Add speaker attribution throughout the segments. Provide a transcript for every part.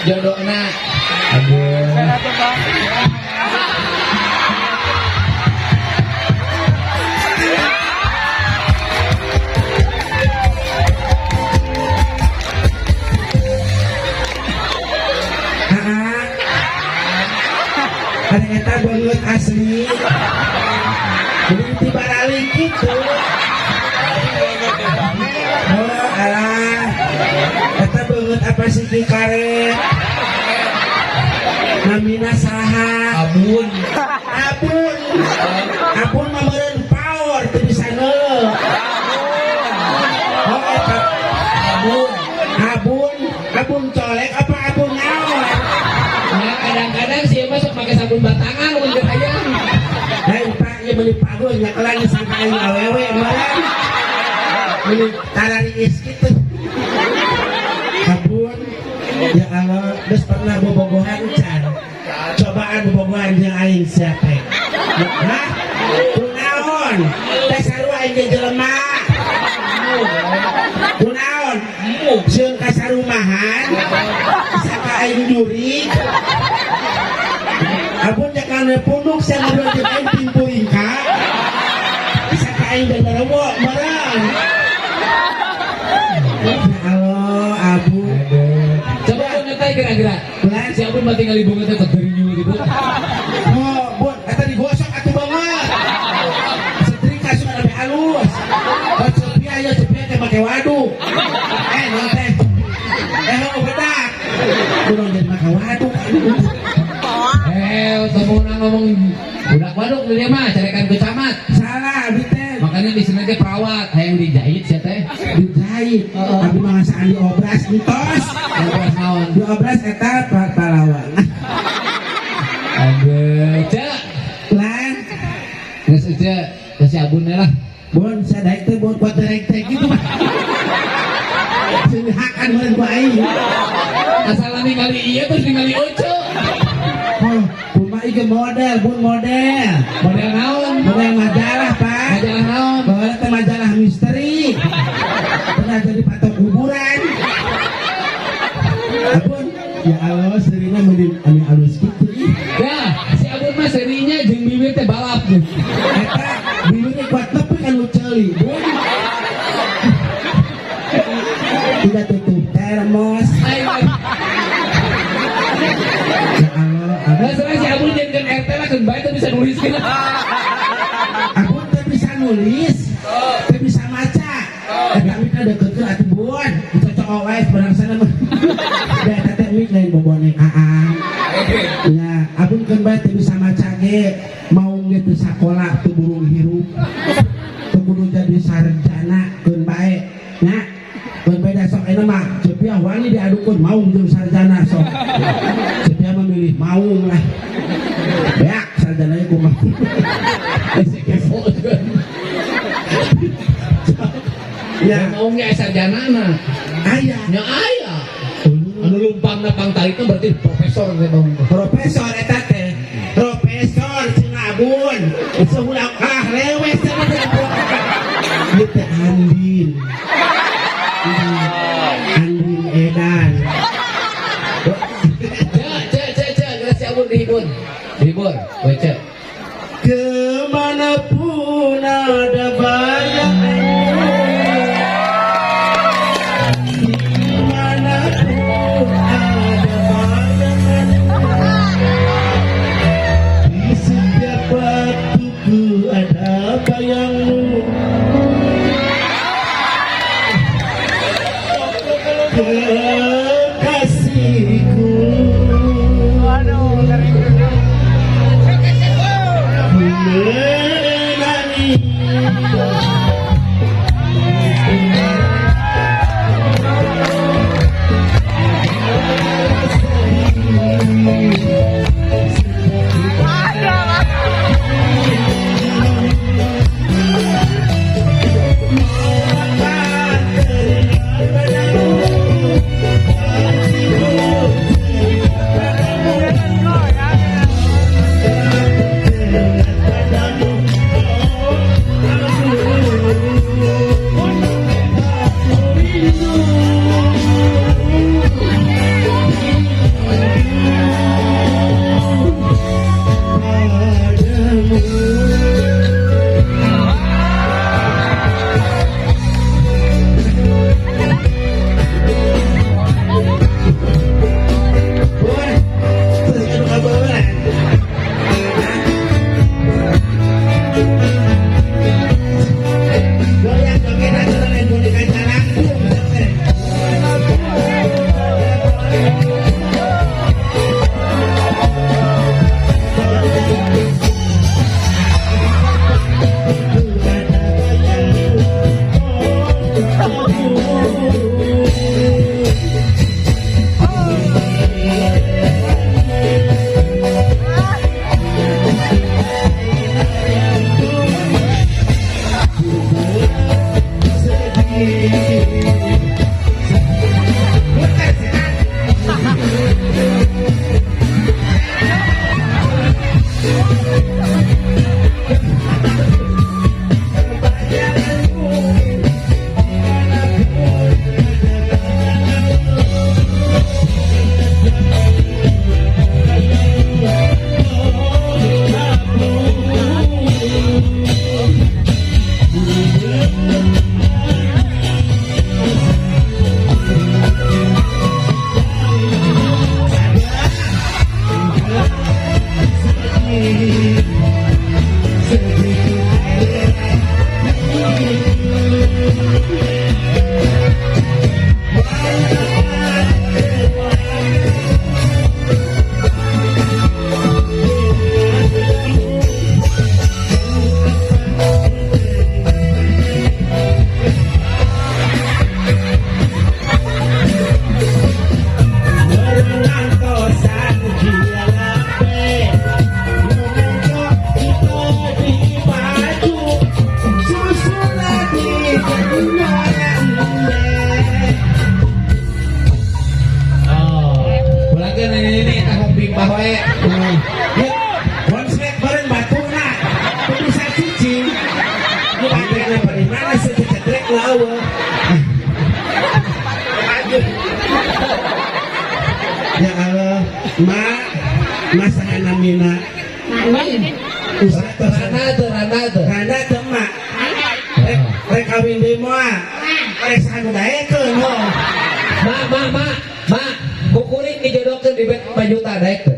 Speaker 1: Jodohna. Aduh.
Speaker 2: Aa. Ada eta beungeut asli. Jadi tiba gitu. Oh, alah. Eta beungeut apa sih di karet? Namina saha?
Speaker 1: Abun.
Speaker 2: Abun. Abun mah meureun power teu bisa neuleuh. Oh, eta
Speaker 1: Abun.
Speaker 2: Abun, abun colek apa abun naon?
Speaker 1: Nah, kadang-kadang sih mah sok pakai sabun batangan mun keur aya.
Speaker 2: Hei Pak, ieu meuli pagun nyakelan disangka aing awewe meureun. Meuli tarariis kitu. Abun, ya Allah, geus pernah bobogohan can? Cobaan bobogohan jeung aing siapa? Hah? Kunaon? Teh sarua aing ge jelema. Kunaon? Sieun ka sarumahan, sangka aing jurig. Abun jangan punduk saya ngobrol jeung aing timpuringka. Sangka aing genderuwo meureun. Ya Allah, Abun.
Speaker 1: Coba beungeut teh kira-kira.
Speaker 2: Bulan.
Speaker 1: Si Abun mah tinggal beungeut teh tegerinyu gitu.
Speaker 2: Oh, Bun, eta digosok atuh banget. Setrika suka lebih halus. Oh, cepia ya cepia teh make waduk. Eh, non teh. Eh, oh, bedak. Kudu jadi make waduk.
Speaker 1: Eh, temu ngomong budak waduk di dia mah carekan ke camat.
Speaker 2: Salah, abi teh.
Speaker 1: Makanya di sini teh perawat, hayang dijahit sia teh.
Speaker 2: Dijahit.
Speaker 1: Heeh.
Speaker 2: Abi mah ngasaan diobras entos.
Speaker 1: Obras naon?
Speaker 2: Diobras eta pahlawan.
Speaker 1: Aduh, Cek.
Speaker 2: Lan,
Speaker 1: Geus Cek, ke si Abun lah.
Speaker 2: Bon, saya daek teh bon kuat derek teh gitu mah. Sini hakan meureun ku aing.
Speaker 1: Asal ningali ieu terus ningali Oce.
Speaker 2: Oh, kumaha ieu model, bun model.
Speaker 1: Model naon?
Speaker 2: Model majalah, Pak.
Speaker 1: Majalah naon?
Speaker 2: Bawa teh majalah misteri. Pernah jadi patok kuburan. Abun, ya Allah, serina meuni anu alus kitu ih.
Speaker 1: Ya, si Abun mah serinya jeung bibir teh balap.
Speaker 2: Eta bibirnya kuat tepi kan nu ceuli, Bun. Tidak tutup termos.
Speaker 1: Ayo.
Speaker 2: Ya Allah, abun.
Speaker 1: Nah, sekarang si Abun jadikan RT lah, kan bae teh bisa nulis gitu.
Speaker 2: Abun teh bisa nulis, teh bisa maca. Eh, tapi kan deket atuh Bun. Cocok wae barang sana mah. Da eta teh mik lain bobonek aa. Ya, abun keun bae teu bisa maca ge, mau ge teu sakola teu burung hirup. Teu kudu jadi sarjana keun bae. Nya, keun bae da sok ayeuna mah Cepia wani diadukeun maung jeung sarjana sok. Cepia memilih maung lah. Beak sarjana kumaha.
Speaker 1: Geus kepo.
Speaker 2: Ya,
Speaker 1: Ya mau ge sarjana mah.
Speaker 2: Aya.
Speaker 1: Nya aya. Anu lumpangna pangtai itu berarti profesor teh bang.
Speaker 2: Profesor eta teh. Profesor cenah Abun. Seulah ah lewes cenah teh. Ieu teh Andin. Andin Edan.
Speaker 1: Cek, cek, cek, cek, geus si Abun dihibur. Dihibur, we cek.
Speaker 2: Kemanapun ada bayangmu, dimanapun ada bayanganmu, di setiap waktuku ada bayangmu. Kekasihku. Ku menangis. Padamu. Ma, masaha namina? Usia tos
Speaker 1: Randa teu, randa teu.
Speaker 2: Randa teu, Mak? Rek rek kawin deui moal? Rek saha nu daekeun ho?
Speaker 1: Ma, ma, ma, ma, ku kuring dijodohkeun dibere 5 juta, daek teu?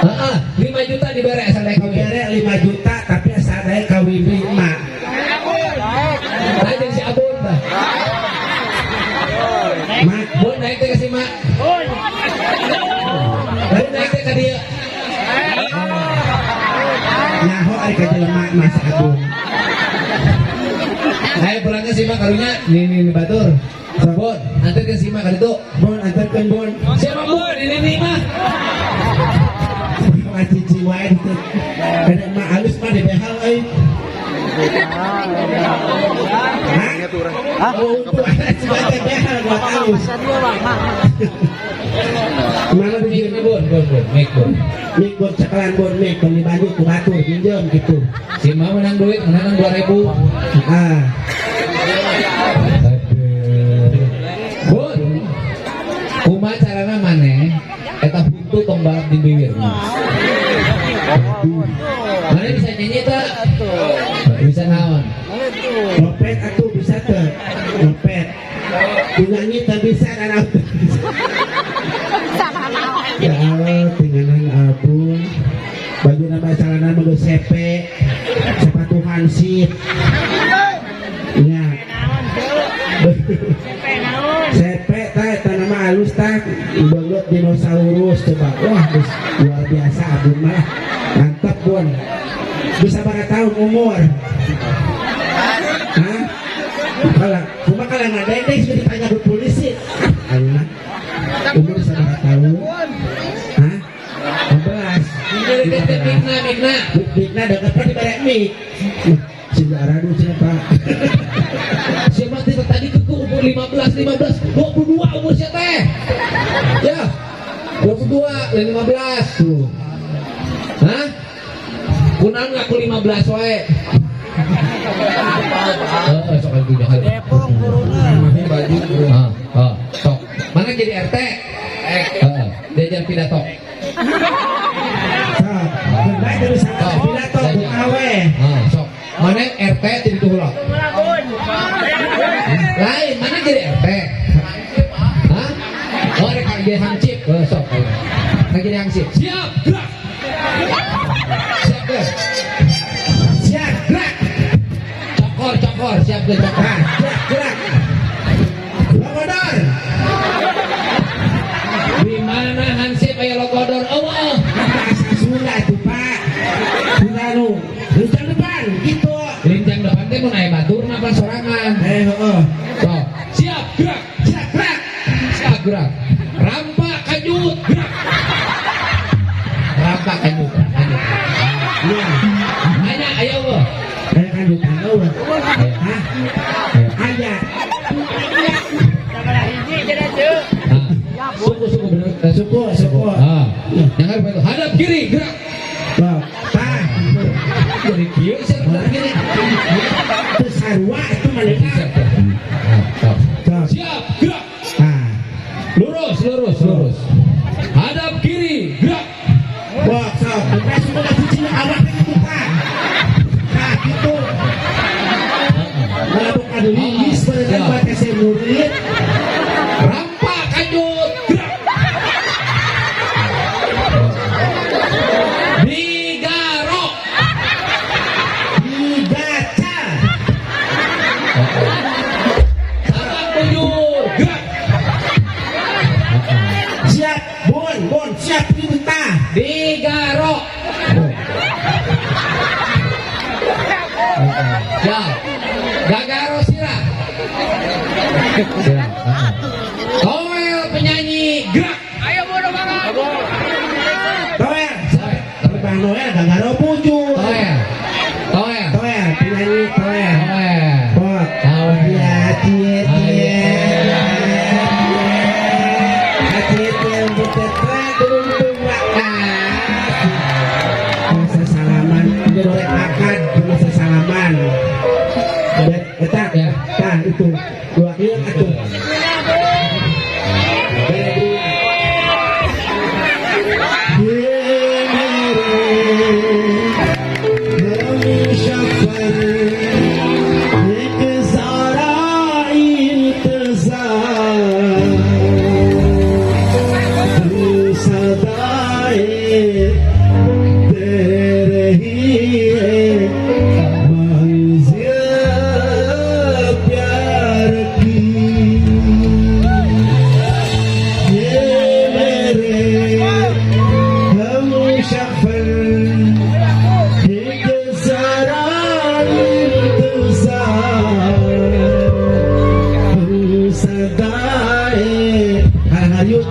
Speaker 1: Heeh, 5 juta dibere asal daek kawin.
Speaker 2: Dibere 5 juta tapi asal daek kawin deui, Mak.
Speaker 1: Tah, jeung si Abun tah.
Speaker 2: Mak,
Speaker 1: Bun, daek teh ka si Mak. Bun, daek teh ka dieu.
Speaker 2: Nyaho ari ka jelema Mas Agung.
Speaker 1: Ayo pulangnya si Mak karunya nih nih nih batur. Bun, anterkeun si Mak ka ditu.
Speaker 2: Bun, anterkeun, Bun.
Speaker 1: Siapa Bun? Ini nih mah.
Speaker 2: Mah cici wae teh. Kada mah alus mah di behal euy. Hah? Oh, untuk ada teh behal buat alus. Mana
Speaker 1: Mik
Speaker 2: di
Speaker 1: Bun, Bun, Bun, mik Bun.
Speaker 2: Mik, Bun, cekelan, Bun, mik beli baju ku batur pinjem gitu.
Speaker 1: Si Mak menang duit, menang 2000.
Speaker 2: Ah,
Speaker 1: Bun, kumaha carana maneh eta huntu tong balap di bibir? Maneh bisa nyanyi tak? Bisa naon?
Speaker 2: Ngopet atuh bisa teu? Ngopet. Nyanyi teu bisa dan auto. Ya Allah, tinggalan Abun. Baju nama celana mah geus sepe. Sepatu hansip. Ya. Sepe tah eta nama alus tah beungeut dinosaurus coba. Wah, geus luar biasa Abun mah. Mantap, Bun. Bisa berapa tahun umur? Hah? Kalau cuma kalau ngadeng sudah ditanya ke polisi. Ah, ayo umur sabaraha tahun? Hah? 15.
Speaker 1: Mikna, mikna.
Speaker 2: Mikna deket dibere mik. Sing aradu cenah, Pak.
Speaker 1: Siapa teh tadi ke umur 15, 15, 22 umur siapa teh? Ya, 22, 15 tuh. Hah? Kunaon ngaku 15 wae? Heeh, sok atuh jangan.
Speaker 3: Baju.
Speaker 1: Ah, ah, sok. Mana jadi RT? Heeh, diajar pidato.
Speaker 2: Sok, baik dari sana pidato awe.
Speaker 1: Ah, sok. Mana RT jadi tuh heula. Lain, mana jadi RT? Hah? Oh, rek jadi hansip. Oh, sok. Rek jadi hansip. Siap, gerak. Siap, gerak.
Speaker 2: Siap,
Speaker 1: Gerak. Cokor, cokor, siap ke cokor.
Speaker 2: Nah, gerak, gerak. Logodor.
Speaker 1: Di mana hansip aya logodor? Eueuh.
Speaker 2: Bahasa Sunda tuh, Pak. Sunda nu. Lincang depan gitu.
Speaker 1: Lincang depan teh mun aya batur mah pan sorangan.
Speaker 2: Eh, heeh.
Speaker 1: Sok. Siap, gerak.
Speaker 2: Siap, gerak.
Speaker 1: Siap, gerak. Rampak kanjut, gerak. Rampak kanjut, kanjut.
Speaker 2: Ya.
Speaker 1: Aya, aya eueuh.
Speaker 2: Kayak kan eueuh. Hah?
Speaker 1: Aya.
Speaker 2: Aya.
Speaker 1: Ah. Suku, suku bener.
Speaker 2: Suku, suku.
Speaker 1: Ah. Jangan lupa itu. Hadap kiri, gerak.
Speaker 2: Sok. Tah.
Speaker 1: Jadi kieu sih hadap kiri.
Speaker 2: Terus sarua itu manehna.
Speaker 1: Siap, siap. Ah, sok.
Speaker 2: Sok.
Speaker 1: Siap, gerak.
Speaker 2: Tah.
Speaker 1: Lurus, lurus, lurus. Hadap kiri, gerak.
Speaker 2: Wah, sok. Beres suku cici awak teh gitu, Pak. Tah, gitu. Mabuk adu lingis berenang buat kasih murid.
Speaker 1: Rampak kanjut, gerak. Bigaro.
Speaker 2: Dibaca.
Speaker 1: Sabang bujur, gerak.
Speaker 2: Siap, Bun, Bun, siap perintah.
Speaker 1: Bigaro. Ya. Gagaro sirah. Sirah. Toel penyanyi, gerak.
Speaker 2: Toel, Bang Noel gagaro bujur.
Speaker 1: Toel. Toel.
Speaker 2: Toel, penyanyi Toel.
Speaker 1: Toel.
Speaker 2: Bot.
Speaker 1: Toel.
Speaker 2: Iya, cie, cie. Cie, cie, cie, turun tua. Masa salaman, dia boleh makan, masa salaman. Bet, eta,
Speaker 1: Ya.
Speaker 2: tah itu dua kilo atuh. Bere dua.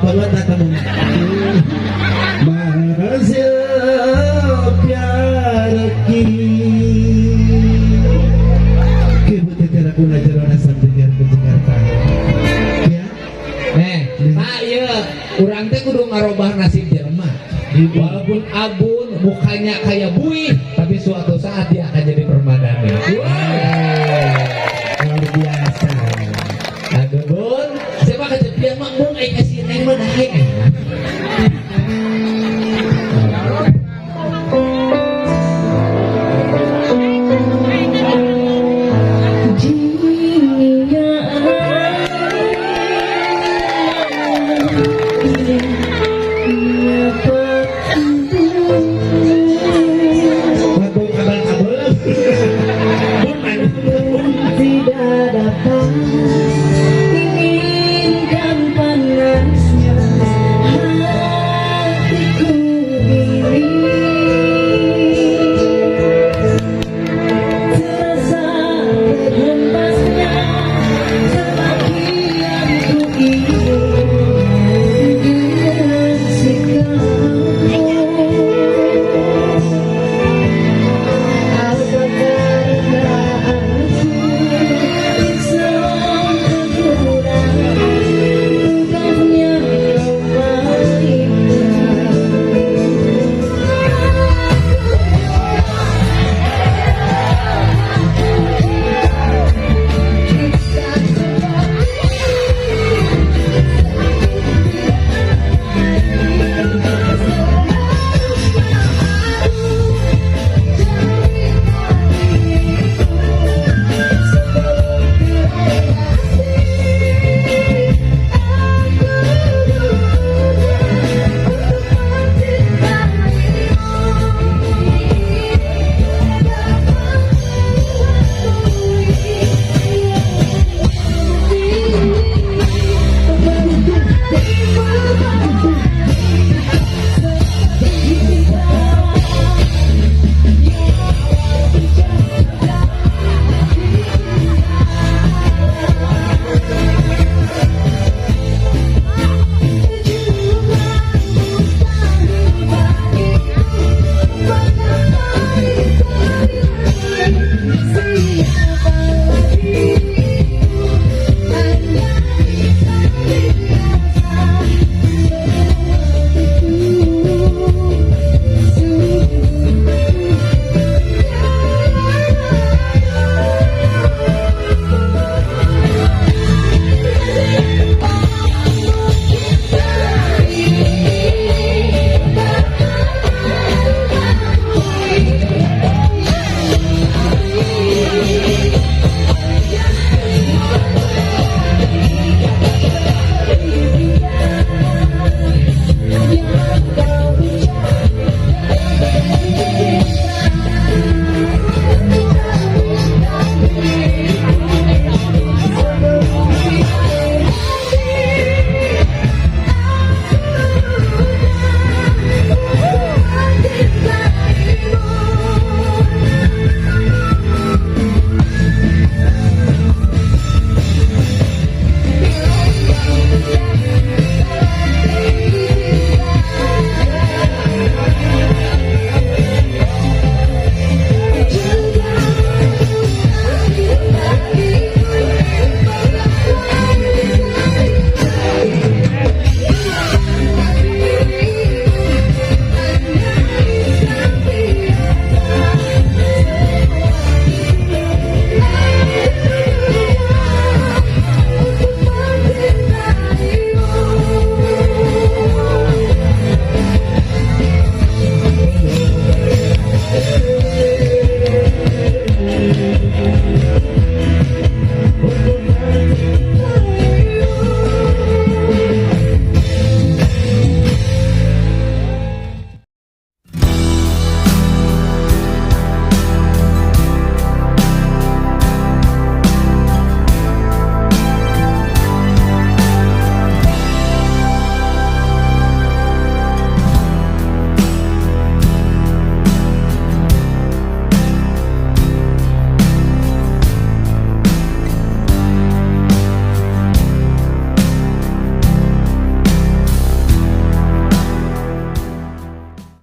Speaker 2: Banget eta mah. Manzil pyar ki Kibu teh kuna jarona sampai ke Jakarta. Ya.
Speaker 1: Eh, nah iya, urang teh kudu ngarobah nasib jelema. Walaupun Abun mukanya kayak buih,